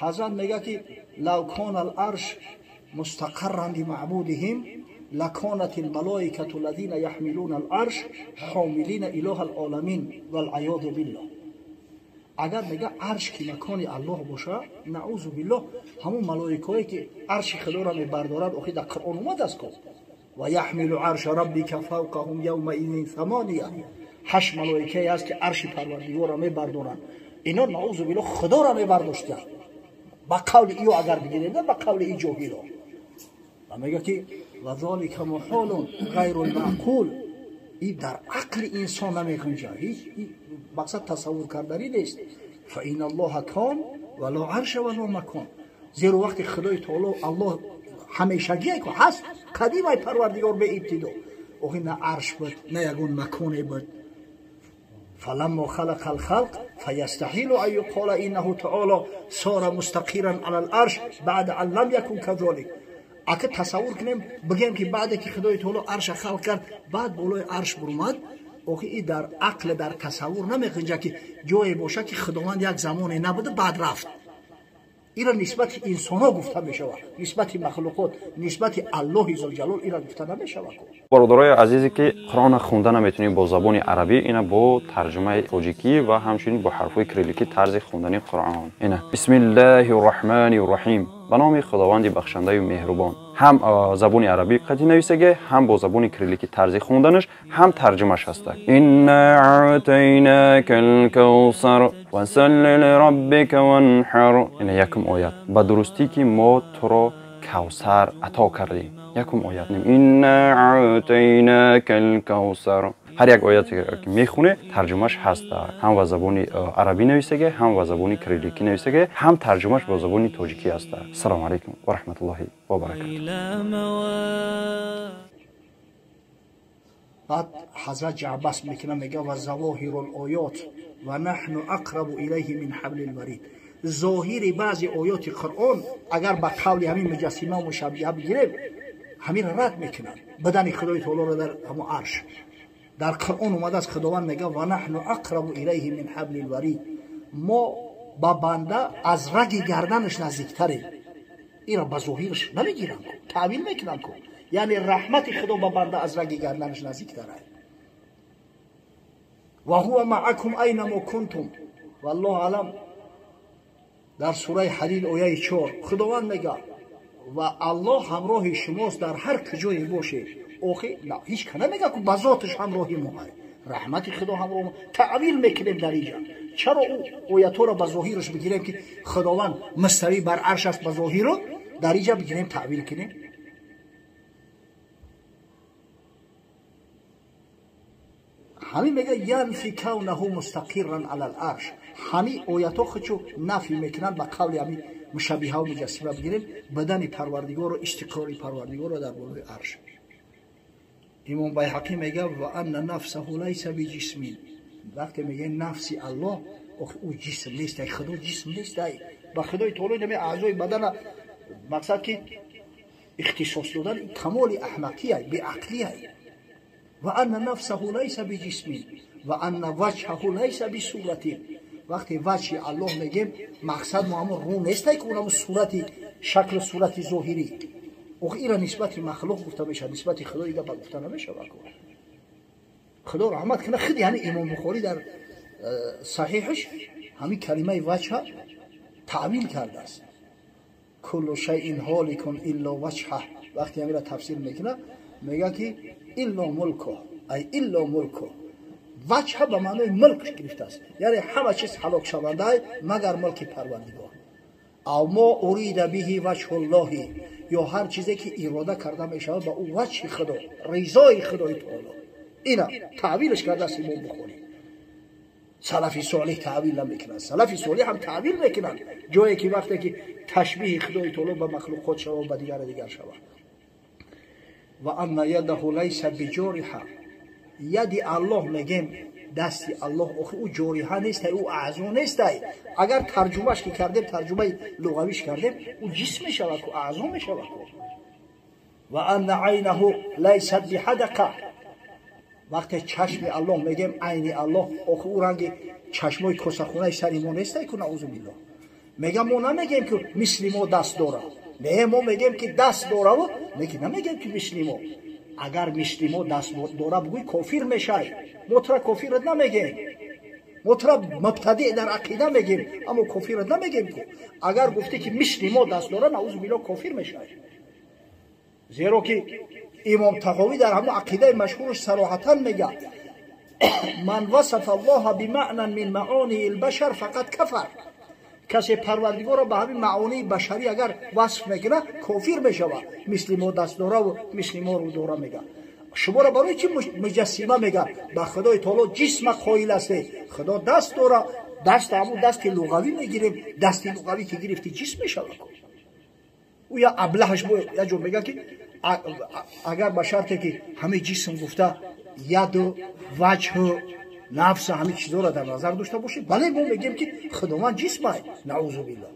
Ҳазрат мега ки лав кона ал-арш мустақарран лимаъбудиҳим лаконат ал-малоикату аллазина яҳмилуна ал-арш ҳомилина илоҳа ал-оламин вал-аёзу биллоҳ. Агар мега арш ки макони Аллоҳ боша, наузу биллоҳ, ҳамон малоикое ки арши Худоро мебардорад, охи дар Қуръон омадааст ко ва яҳмилу арша раббика фавқаҳум явмаизин самония, 8 малоикае ҳаст ки арши Парвардигорро мебардоранд. Ино наузу биллоҳ Худоро мебардоштанд. Ба қавли иё агар бигирем, ба қавли и ҷоҳило. Ва мега ки ва золика муҳолун ғайрул маъқул, и дар ақли инсон намегунҷад, ҳеҷ мақсад тасаввур карданӣ нест. Фа инна Аллоҳа кон ва ло арша ва ло макон. Зеро вақти Худои Таоло Аллоҳ ҳамешагие ку ҳаст, қадимай Парвардигор беибтидо. Охи на арш буд, на ягон маконе буд. فلما خلق الخلق فيستحيل أن يقال إنه تعالى صار مستقرا على العرش بعد أن لم يكن كذلك. اگه تصور کنیم بگیم که بعد که خدای تعالی عرش خلق کرد بعد بالای عرش برآمد، آخه این در عقل در تصور نمی‌گنجه که جایی باشه که خداوند یک زمانی نبوده بعد رفت. ایرا نسبت انسان گفته میشود، نسبت مخلوقات، نسبت الله ذوالجلال ایرا گفته نمیشود. برادرای عزیزی که قرآن خونده نمیتونی با زبان عربی، اینا با ترجمه تاجیکی و همچنین با حرفای کریلیکی طرز خوندن قرآن. اینا بسم الله الرحمن الرحیم، به نام خداوند بخشنده و مهربان. هم زبان عربی قطعی نویسگه، هم با زبان کریلیکی طرز خوندنش، هم ترجمهش هست. انا اعطیناک الکوثر فصل لربک وانحر. اینا یکم آیت. به درستی که ما تو را کوثر عطا کردیم. یکم آیت. انا اعطیناک الکوثر. هر یک آیت که میخونه ترجمهش هست، هم با زبان عربی نویسگه، هم با زبان کریلیکی نویسگه، هم ترجمهش با زبان تاجیکی هست. السلام علیکم و رحمت الله و برکاته. بعد حضرت جعبس میکنه میگه و ظواهر الآیات و نحن اقرب الیه من حبل الورید. ظاهر بعضی آیات قرآن اگر با قول همین مجسمه و مشابهه بگیریم همین رد میکنن بدن خدای تعالی را در همون عرش. در قرآن اومده است خداوند میگه و نحن اقرب الیه من حبل الورید، ما با بنده از رگ گردنش نزدیکتریم. این را به ظاهرش نمیگیرن، تعبیر میکنن کو، یعنی رحمت خدا با بنده از رگ گردنش نزدیکتره. و هو معکم اینما کنتم. والله اعلم. در سوره حدید آیه 4 خداوند میگه و الله همراه شماست در هر کجایی باشید. آخه نه، هیچ که نمیگه که به ذاتش همراهی ما، رحمت خدا همراه ما. تعبیر میکنیم در اینجا. چرا او آیت‌ها را به ظاهرش بگیریم که خداوند مستوی بر عرش است به ظاهر، در اینجا بگیریم تعبیر کنیم؟ همین میگه ینفی کونه مستقرا علی العرش. همین آیت‌ها خودشو نفی میکنن به قول همین مشابهه و مجسمه بگیریم بدن پروردگار و استقرار پروردگار را در بالای عرش. امام بیهقی میگه و ان نفسه لیس بجسم. وقتی میگه نفسی الله، او جسم نیست، خدا جسم نیست. با خدای تعالی نمی اعضای بدن مقصد که اختصاص دادن کمال احمقیه، بی‌عقلیه. و ان نفسه لیس بجسم و ان وجهه لیس بصورت. وقتی وجه الله میگیم مقصد ما همون رو نیست که اونم صورتی، شکل صورت ظاهری. او ایرا نسبت مخلوق گفته میشه، نسبت خدای گپ گفته نمیشه. خدا رحمت کنه خود، یعنی امام بخاری در صحیحش همین کلمه وجه تعبیر کرده است. کل شیء هالک الا وجهه. وقتی همین را تفسیر میکنه میگه که الا ملکه، ای الا ملکه. وجه به معنای ملک گرفته است، یعنی همه چیز هلاک شونده مگر ملک پروردگار. او ما ارید به وجه الله، یا هر چیزی که اراده کرده میشود به او وجه خدا، رضای خدای تعالی. اینا تعبیرش کرده است امام بخاری. سلفی صالح تعبیر نمیکنن، سلفی صالح هم تعبیر میکنن جایی که وقتی که تشبیه خدای تعالی به مخلوقات شود و به دیگر شود. و ان یده لیس بجارحه. ید الله میگیم دستی الله، آخه او جارحه نیست، او اعضا نیست. اگر ترجمهش که کردیم، ترجمه لغویش کردیم، او جسم میشود، او اعضا میشود. و ان عینه لیست بحدقه. وقتی چشم الله میگیم عین الله، آخه او رنگ چشمای کسخونه سر ما نیست که نعوذ بالله. Мегам мо намегем ки мисли мо даст дора. Не, мо мегем ки даст дораву, лекин намегем ки мисли мо. Агар мисли мо даст дора бугӯй, кофир мешай. Мо тура кофират намегем. Мо тура мубтадиъ дар ақида мегем, аммо кофират намегем ку. Агар гуфтӣ ки мисли мо даст дора, наузу биллоҳ кофир мешай. Зеро ки имом Тағовӣ дар ҳамон ақидаи машҳураш сароҳатан мегӯяд: ман васафа Аллоҳа бимаънан мин маонии лбашар фақат кафар. Касе парвардигорро ба ҳамин маонии башарӣ агар васф мекунад, кофир мешавад. Мисли мо даст дораву мисли мо рӯ дора мегӯяд. Шуморо барои чӣ муҷассима мегӯяд? Ба Худои таоло ҷисма қоил ҳастед. Худо даст дора, даст ҳамун дасти луғавӣ мегирем, дасти луғавӣ ки гирифти ҷисм мешавад. Ӯ я аблаҳаш бо як ҷо мегӯяд ки агар ба шарте ки ҳамаи ҷисм гуфта яду ваҷҳу нафса ҳамин чизоро дар назар дошта бошед, бале мо мегӯем ки Худованд ҷисмай, наузу биллоҳ.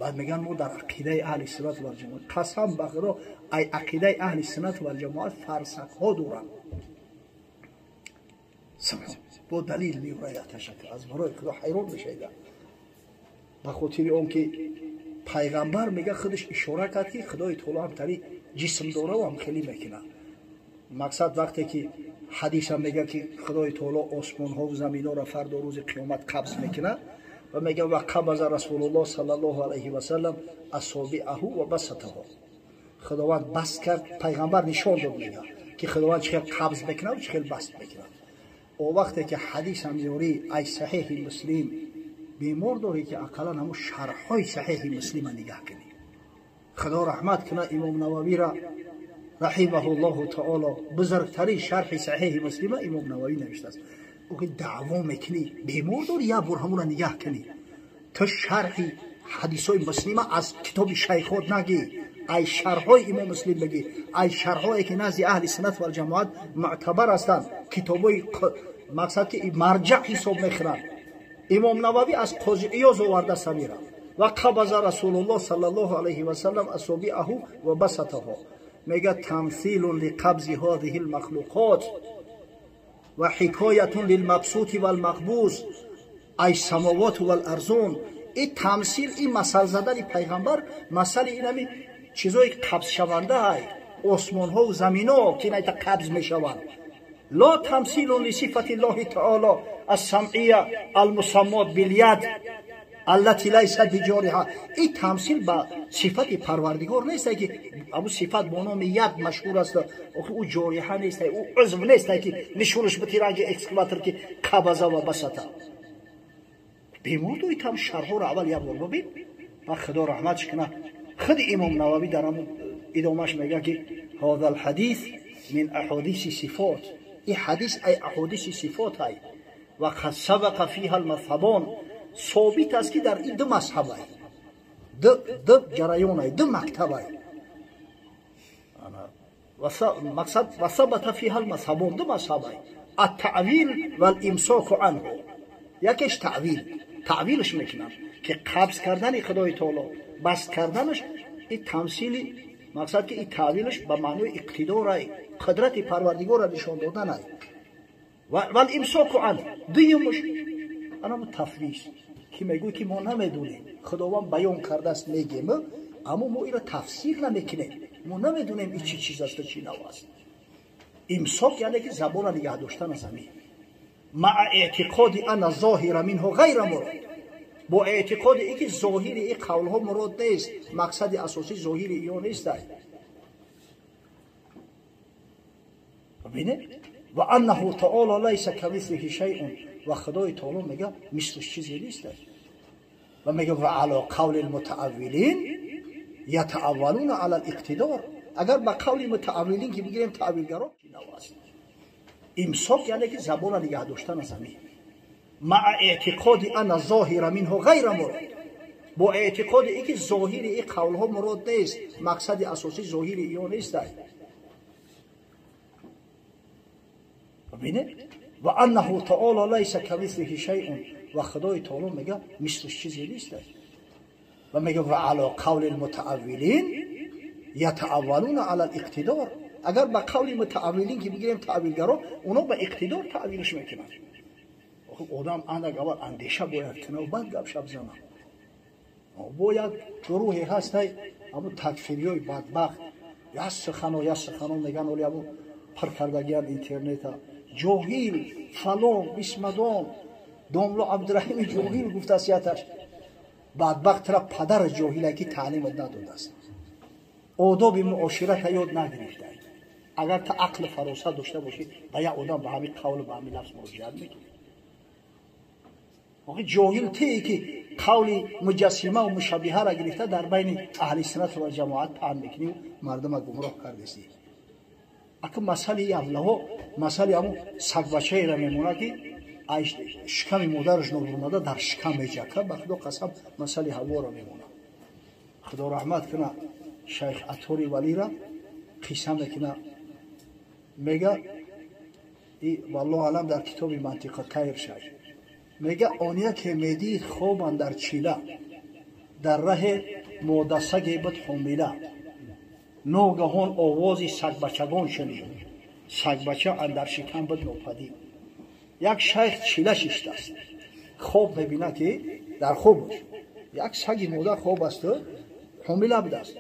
Баъд мегӯянд мо дар ақидаи аҳли суннат вал ҷамоат, қасам ба Худо, ай ақидаи аҳли суннат вал ҷамоат фарсакҳо доранд. Бо далил меорад ташаккур. Аз барои Худо ҳайрон мешавед. Ба хотири он ки пайғамбар мега худаш ишора кард ки Худои таоло ҳамтари ҷисм дораву ҳам хеле мекунад. Мақсад вақте ки ҳадисам мега ки Худои таоло осмонҳову заминҳоро фардо рӯзи қиёмат қабз мекунад ва мега ва қабаза Расулуллоҳ саллаллоҳу алайҳи васаллам асобиаҳу ва басатаҳу. Худованд баст кард, пайғамбар нишон дод мега ки Худованд чӣ хел қабз мекунад ва чӣ хел баст мекунад. О вақте ки ҳадисам ёрӣ ай Саҳеҳи Муслим, бемор дорӣ ки ақаллан ҳамун шарҳҳои Саҳеҳи Муслима нигаҳ кунӣ. Худо раҳмат кунад имом Нававира раҳимаҳуллоҳу таоло, бузургтарин шарҳи Саҳеҳи Муслима имом Нававӣ навиштааст. Ӯ ки даъво мекунӣ, бемор дорӣ як бор ҳамура нигаҳ кунӣ. Ту шарҳи ҳадисҳои Муслима аз китоби шайхот нагӣ, ай шарҳҳои имом Муслим бигӣ, ай шарҳҳое ки назди аҳли суннат валҷамоат муътабар ҳастанд, китобҳои мақсад ки марҷаъ ҳисоб мехӯранд. Имом Нававӣ аз Қози Иёз оварда самира ва қабаза Расулуллоҳ саллаллоҳу алайҳи васаллам асобиаҳу ва басатаҳу. Мега тамсилун лиқабзи ҳазиҳи лмахлуқот ва ҳикоятун лилмабсути валмақбуз ай самовоту валарзун. И тамсил, и масал задани пайғамбар, масали инами чизое қабзшаванда ай осмонҳову заминҳо ки инайта қабз мешаванд. Ло тамсилун лисифати Ллоҳи таоло ассамъия алмусаммот биляд аллати лайсат биҷориҳа. И тамсил ба сифати парвардигор нест ки абу сифат бо номи яд машҳур аст, охи ӯ ҷориҳа нест, ӯ узв нест ки нишонаш бити ранги экскаватор ки қабаза ва басата. Бемор дори там шарҳҳоро аввал як бор бибин. Ба Худо раҳматш кунад. Худи имом Нававӣ дар ҳамун идомаш мегӯяд ки ҳоза алҳадис мин аҳодиси сифот. И ҳадис ай аҳодиси сифот ай ва қад сабақа фиҳа алмазҳабон. Собит аст ки дар ин ду мазҳаб ай, ду ҷараён ай, ду мактаб ай. Мақсад ва сабата фиҳа алмазҳабон, ду мазҳаб ай. Аттаъвил валимсоку анҳу. Якеш таъвил, таъвилш мекунанд ки қабз кардани Худои таоло, баст карданаш и тамсили мақсад ки и таъвилш ба маънои иқтидор ай, қудрати парвардигорро нишон додан ай. Валимсоку анҳу. Дуюмш анаму тафвиз ки мегӯй ки мо намедонем, Худованд баён кардааст мегем, аммо мо инро тафсир намекунем, мо намедонем ин чӣ чиз асту чӣ нав аст. Имсок яъне ки забонро нигаҳ доштан аз ҳамин маа эътиқоди ана зоҳира минҳу ғайра мурод, бо эътиқоди ин ки зоҳири ин қавлҳо мурод нест, мақсади асосӣ зоҳири иё нест. Бибинед, ва аннаҳу таоло лайса камислиҳи шайъун. Ва Худои таоло мега мислиш чизе нест. Ва мега ва ало қавли лмутааввилин ятааввалуна ала лиқтидор. Агар ба қавли мутааввилин ки бигирем таъвилгаро нав аст. Имсок яъне ки забонро нигаҳ доштан аз ҳамин маа эътиқоди ана зоҳира минҳу ғайра мурод, бо эътиқоди ин ки зоҳири ин қавлҳо мурод нест, мақсади асосӣ зоҳири иё нест. Бибинед, ва аннаҳу таоло лайса камислиҳи шайъун. Ва Худои таоло мега мислиш чизе нест. Ва мега ва ало қавли лмутааввилин ятааввалуна ала лиқтидор. Агар ба қавли мутааввилин ки бигирем таъвилгаро, оно ба иқтидор таъвилш мекунанд. Одам андак аввал андеша бояд кунад, баъд гап шаб занад. Бо як гурӯҳе ҳастай, ҳамун такфириёи бадбахт, як сухано, як сухано меган, оли ҳамун пир кардагиан интернета. Ҷоҳил, фалон, бисмадон, домло Абдураҳими ҷоҳил гуфтааст яташ. Бадбахт тра падара ҷоҳиле ки таълимат надодааст. Одоби муоширата ёд нагирифтай. Агар та ақли фаросат дошта бошӣ, ба як одам ба ҳамин қавлу ба ҳамин лафз муроҷиат мекунӣ. Охи ҷоҳил тие ки қавли муҷассимаву мушаббиҳаро гирифта дар байни аҳли суннат ва ҷамоат паҳн мекунӣ, мардума гумроҳ кардесӣ. Ака масъалаи авлаҳо, масъалаи ҳамун сагбачаеро мемонад ки шиками модараш нобурмада дар шикам меҷака. Ба Худо қасам, масъалаи ҳаворо мемонад. Худо раҳмат куна шайх Атори Валира, қисса мекуна, мега, валлоҳу алам, дар китоби Мантиқа Тайр шай мега: ония ке медид хобан дар чила, дар раҳе модасаге буд ҳомила. Ногаҳон овози сагбачагон шунид, сагбача андар шикам буд нопадид. Як шайх чила шиштааст, хоб мебинад ки дар хобаш як саги модар хоб асту ҳомила будааст.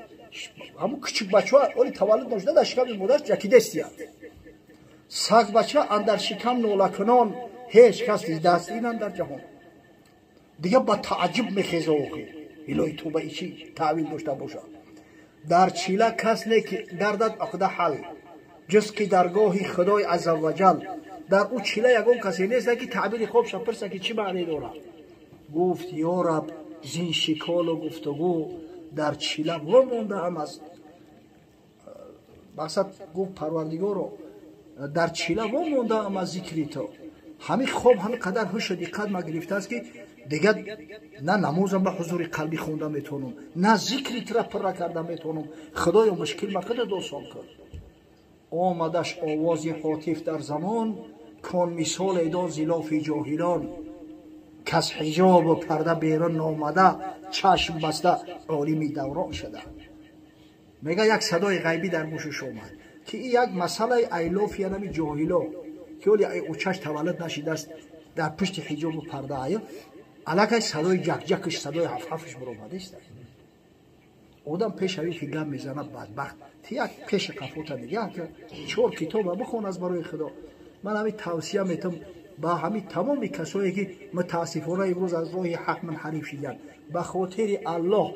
Ҳамун кучук бачаҳо оли таваллуд нашуда дар шиками модар ҷакидестияд. Сагбача андар шикам нолакунон, ҳеҷ кас дидааст ин андар ҷаҳон? Дига ба тааҷҷуб мехеза. Охир илоҳи туба ичи таъвил дошта бошад. Дар чила кас не ки гардад ақда ҳал, ҷуз ки даргоҳи Худои азза ваҷал. Дар ӯ чила ягон касе нест ки таъбири хобша пирса ки чӣ маъне дорад. Гуфт: ё Раб, зин шиколу гуфтугӯ дар чила вомондаам аз мақсад. Гуфт: Парвардигоро, дар чила вомондаам аз зикри ту. Ҳамин хоб ҳамин қадар ҳушу диққат ма гирифтааст ки дигар на намозам ба ҳузури қалбӣ хонда метавонам, на зикри тура пурра карда метавонам. Худоё, мушкил ма худат осон кун. Омадаш овози ҳотиф дар замон, кон мисоле дон зилофи ҷоҳилон, кас ҳиҷобу парда берун номада, чашм баста олими даврон шуда. Мега, як садои ғайбӣ дар гӯшаш омад ки ин як масъалаи айлофи янами ҷоҳило ки оли учаш таваллуд нашидааст, дар пушти ҳиҷобу парда ая аллакай садои ҷакҷакш, садои ҳафҳафш баромадааст. Одам пешавӣ ки гап мезанад, бадбахт, ти як пеши қафота нигаҳ кар, чор китоба бихон. Аз барои Худо, ман ҳамин тавсия метам ба ҳамин тамоми касое ки мутаассифона имрӯз аз роҳи ҳақ манҳариф шиданд: ба хотири Аллоҳ,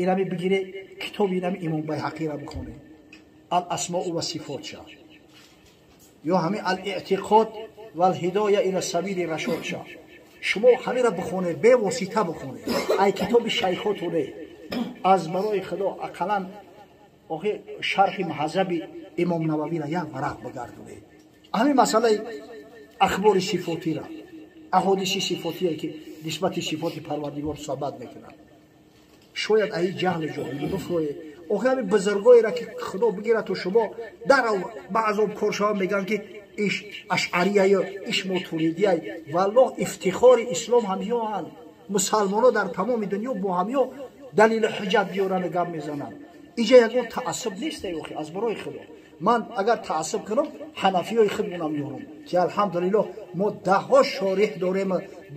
инами бигире, китоби инами Имом Байҳақиро бихонед, Ал асмоу ва сифотша ё ҳамин Ал эътиқод валҳидоя ила сабили рашодша. Шумо ҳаминро бихонед, бевосита бихонед, ай китоби шайхотоне. Аз барои Худо, ақаллан охи шарҳи Муҳаззаби Имом Нававиро як варақ бигардонед. Ҳамин масъалаи ахбори сифотира, аҳодиси сифотие ки нисбати сифоти Парвардигор суҳбат мекунад, шояд аи ҷаҳлу ҷоҳилӣ бифурӯед. Охи ҳамин бузургоеро ки Худо бигираду шумо дарав баъзоб коршава мегӯянд ки иш ашъарияю иш мотуридияй. Валлоҳ, ифтихори ислом ҳамёанд. Мусалмоно дар тамоми дунё бо ҳамё далили ҳуҷҷат биёрану гап мезананд. Иҷа ягон таассуб нест. Охи, аз барои Худо, ман агар таассуб кунам, ҳанафиёи худмонам меёрам ки алҳамдулиллоҳ мо даҳҳо шориҳ дорем,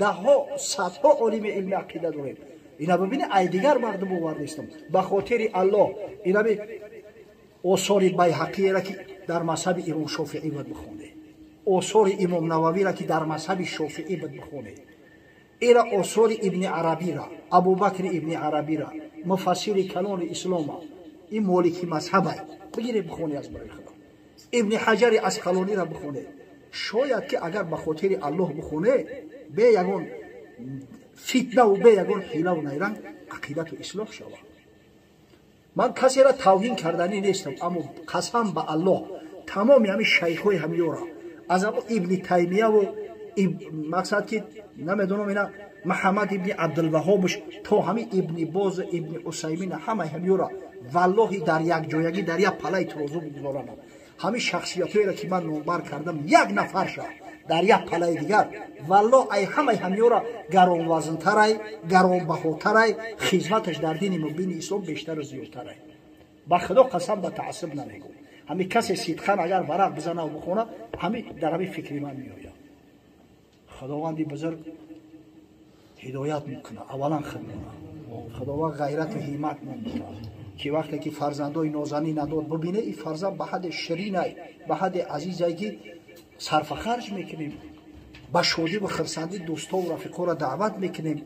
даҳҳо, садҳо олими илми ақида дорем. Ина бибини, ай дигар мардум овардистам. Ба хотири Аллоҳ, инами осори Байҳақиеро ки дар мазҳаби Имом Шофиӣ буд бихонед, осори Имом Нававиро ки дар мазҳаби шофиӣ буд бихонед, ира осори Ибни Арабира, Абубакри Ибни Арабира, муфассири калони ислома, ин молики мазҳабай, бигиред, бихонед. Аз барои Худо, Ибни Ҳаҷари Асқалониро бихонед. Шояд ки агар ба хотири Аллоҳ бихонед, бе ягон фитнаву бе ягон ҳилаву найранг, ақидату ислоҳ шавад. Ман касеро тавҳин карданӣ нестам, аммо қасам ба Аллоҳ, тамоми ҳамин шайхҳои ҳамёра, аз ҳамо Ибни Таймияву, мақсад ки намедонам, ина Муҳаммад ибни Абдулваҳобш то ҳамин Ибни Боз, Ибни Усаймина, ҳамаи ҳамёра валлоҳи дар якҷоягӣ дар як палаи турозу бигузоранам, ҳамин шахсиятҳоеро ки ман номбар кардам, як нафарша дар як палаи дигар, валлоҳ, ай ҳамаи ҳамёра гаронвазнтарай, гаронбаҳотарай, хизматаш дар дини мубини ислом бештару зиёдтарай. Ба Худо қасам, ба таассуб намегӯм. Ҳамин касе сидқан агар варақ бизанаву бихона, ҳамин дар ҳамин фикри ман меояд. Худованди бузург ҳидоят мекунад аввалан худмона. Худованд ғайрату ҳиммат мемонад, ки вақте ки фарзандои нозанин надод, бибине, ин фарзанд ба ҳадде ширинай, ба ҳадде азизай, ки сарфа харҷ мекунем, ба шодӣ ва хирсандӣ дӯстову рафиқоро даъват мекунем,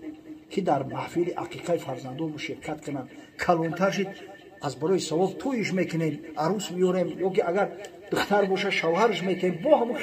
ки дар маҳфили ақиқаи фарзандонмо ширкат кунанд. Калонтар шид, аз барои савоб тӯйиш мекунем, арӯс меорем, ё ки агар духтар боша, шавҳарш метем бо ҳамун.